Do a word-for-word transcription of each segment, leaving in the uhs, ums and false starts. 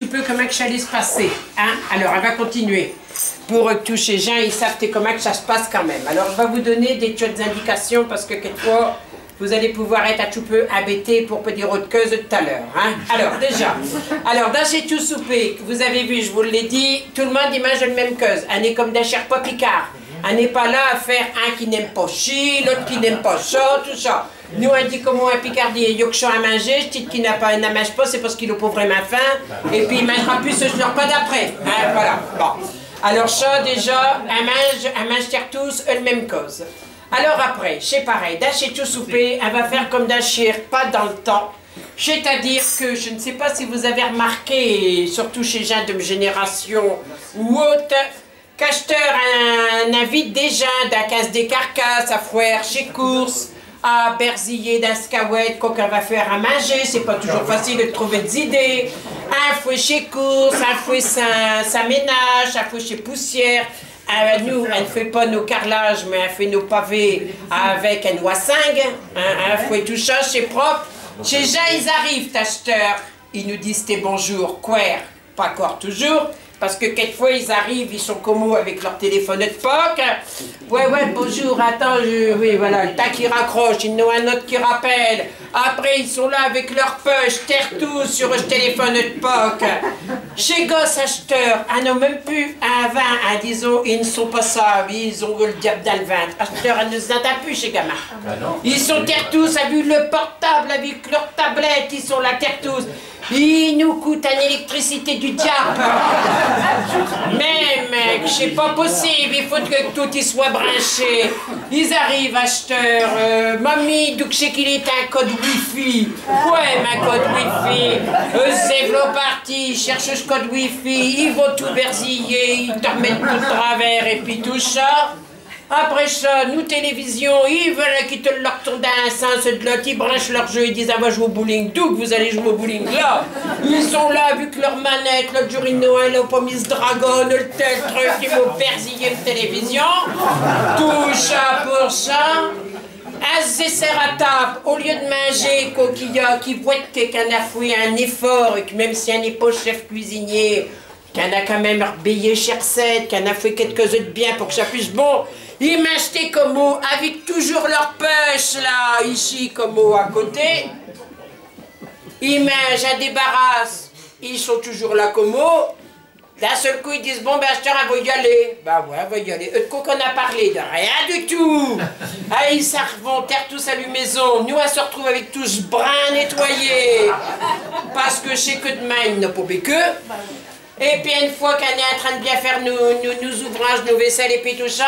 Un peu comment que cha allait se passer, hein ? Alors, on va continuer. Pour, euh, que tous ces gens, i savent comment que cha se passe quand même. Alors, je vais vous donner des petites indications parce que quelquefois, vous allez pouvoir être un petit peu embêtés pour pas dire autre cause tout à l'heure, hein. Alors, déjà, alors, dins chés tiots soupers, vous avez vu, je vous l'ai dit, tout le monde i mange el même cause. On est comme dins chés repas picards. On n'est pas là à faire un qui n'aime pas ci, l'autre qui n'aime pas cha, tout cha. Nous, on dit comme in Picardie, i a que cha à minger, ch'ti qui n'a pas, n'in mange pas, ch'est parce qu'il a pas vraimint faim, et pis i mingera pus su l'repas d'après. Hein, voilà. Bon. Alors cha, déjà, on mange, on mange tertous el même cause. Alors après, ch'est pareil, dins chés tiots soupers, on va faire comme dins chés repas dins l'temps. C'est-à-dire que, je ne sais pas si vous avez remarqué, surtout chés gins de m'génération ou autres, qu'asteur, on invite des gins à casser des carcasses, à foaire chés courses, à berziller dins s'cahouette, quo qu'on va faire à minger, ch'est pas toudis facile ed trouver des idées. On foait chés courses, on foait sin, sin ménage, on foait chés poussières. Euh, nous, on n'foait pas nos carrelages, mais on foait nos pavés avec un wassingue, hein, on foait tout cha, ch'est prope. Chés gins, i arrivent asteur, i nous disent bonjour, quoère, pas cor toudis, parce que quelquefois, i arrivent, i sont comme avec leu téléphone ed poque. Ouais, ouais, bonjour, attends, je, oui, voilà, l'temps qu'i raccroche, i n'ont un aute qui rappelle. Après, i sont là avec leu poche, tertous su leu téléphone ed poque. Chés gosses, asteur, on n'in a même pus un vint, hein, disons, i n'sont pas sages, i ont l'diabe dins l'vinte. Asteur, on n'les intind pus, chés gamins. I sont tertous avec leu portable, avec leu tablette, i sont là tertous. I nous coûtent eune électricité du diabe. Même, euh, que ch'est pas possible, i faudrait que tout i soit brinché. I arrivent asteur, euh, mamie, d'où que ch'est qu'il est tin code Wi-Fi ? Ouais, min code Wi-Fi. Euh, ch'est v'là parti, i cherchent ch'code Wi-Fi, i vont tout berziller, i t'ermettent tout d'travers, et pis tout cha. Après cha, nos télévisions, i veul'tent qu'i te l'artourne dins un sins ed l'aute, i brinch'tent leu jeu, i disent, on va jouer au bowling. D'où que vous allez jouer au bowling, là ? I sont là avec leu manette, l'aute jour, i n'ont pas mis Dragon, l'tel truc, i m'ont berzillé l'télévision. Tout cha pour cha. On s'asserre à tabe, au lieu d'minger, quo qu'i a, qu'i voit que, qu'on a foait un effort, et que même si on n'est pas chef cuisinier, qu'on a quand même rebéyé chés recettes, qu'on a foait quéque cose ed bien pour que cha fuche bon. I ming'tent comme in, avec toudis leu poche, là, ichi, comme in, à côté. I ming'tent, i s'débarrassent, i sont toudis là comme in. D'un seul coup, i disent, bon, ben, asteur, on va y aller. Ben ouais, on va y aller. Ed quo qu'on a parlé ? De rien du tout. Ah, i s'arvont tertous à leu maison. Nous, on s'artrouve avec tout ch'brin à nettoyer. Parce que ch'est que d'main, i n'a pas bécu. Et pis, eune foait qu'on est in train d'bien faire nos, nos, nos ouvrages, nos vaisselles et pis tout cha,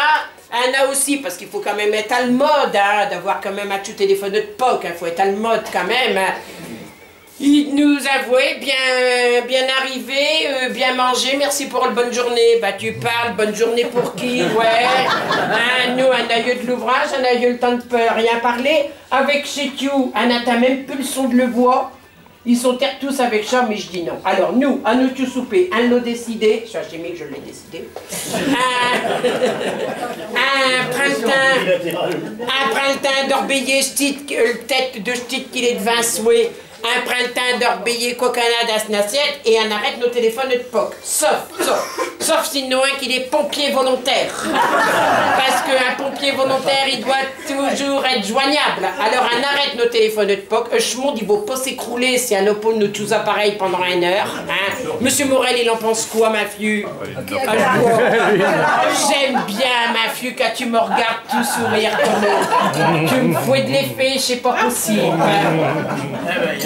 on a aussi, parce qu'i faut quand même ête à l'mode, hein, d'avoir quand même un tiout téléphone ed poque, hein, faut ête à l'mode quand même, hein. I nous a voué, bien, bien arrivé, euh, bien mingé, merci pour l'bonne journée. Bah, tu parles, bonne journée pour qui ? Ouais. Hein, nous, on a eu de l'ouvrage, on a eu l'temps d'peux rien parler. Avec chés tiots, on n'intind même pus l'son d'leu voix. I sont tertous avec cha, mais j'dis non. Alors, nous, à nos tiots soupers, on l'a décidé, cha, ch'est mi que j'l'ai décidé. Euh, euh, prins l'temps, euh, prins l'temps d'rebéyer ch'tite, euh, l'tête de ch'tite qu'il est d'vant soi. Euh, prins l'temps d'rebéyer quo qu'on a dins s'n assiette et on arrête nos téléphones ed poque. Sauf, sauf, sauf si i n'a un qu'il est pompier volontaire. Parce qu'un pompier volontaire, i doit toudis ête joignable. Alors, on arrête nos téléphones ed poque. Euh, ch'monde, i va pas s'écrouler si on n'a pas nos tiots appareils pindant eune heure, hein. Monsieur Morel, il in pinse quo, min fiu ? Ah, j'aime bien, min fiu, quand tu m'argardes tout sourire comme cha. Tu m'fais de l'effet, ch'est pas possible.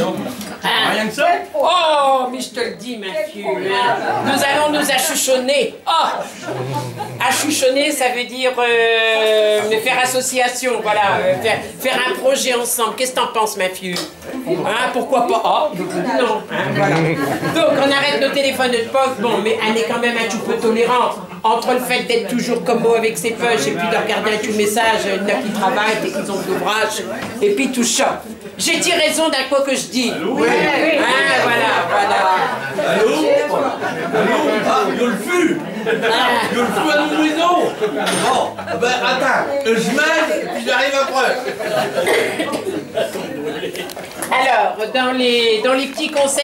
Hein ? Oh, mais j'te l'dis, min fiu, hein. Nous allons nous achouchonner. Oh ! Achouchonner, cha veut dire, euh, faire association, voilà, euh, faire, faire un projet ensemble. Qu'est-ce que t'in pinses, min fiu ? Hein, pourquoi pas ? Oh, non, hein, voilà. Donc, on arrête nos téléphones ed poque, bon, mais on est quand même un tiout peu tolérant. Entre l'fait d'ête toudis comme cha avec ses poches et pis d'regarder un tiout message, euh, i n'a qui travaillent et qui ont de l'ouvrage, et pis tout cha. J'ai-ti raison dins quo que j'dis ? Oui. Hein, voilà, voilà. Allô ? Allô ? Ah, i a l'fu ! I a l'fu à nos maisons ! Bon, ben, attinds, euh, j'minge, et pis j'arrive après. Alors, dins les, dins les p'tits conseils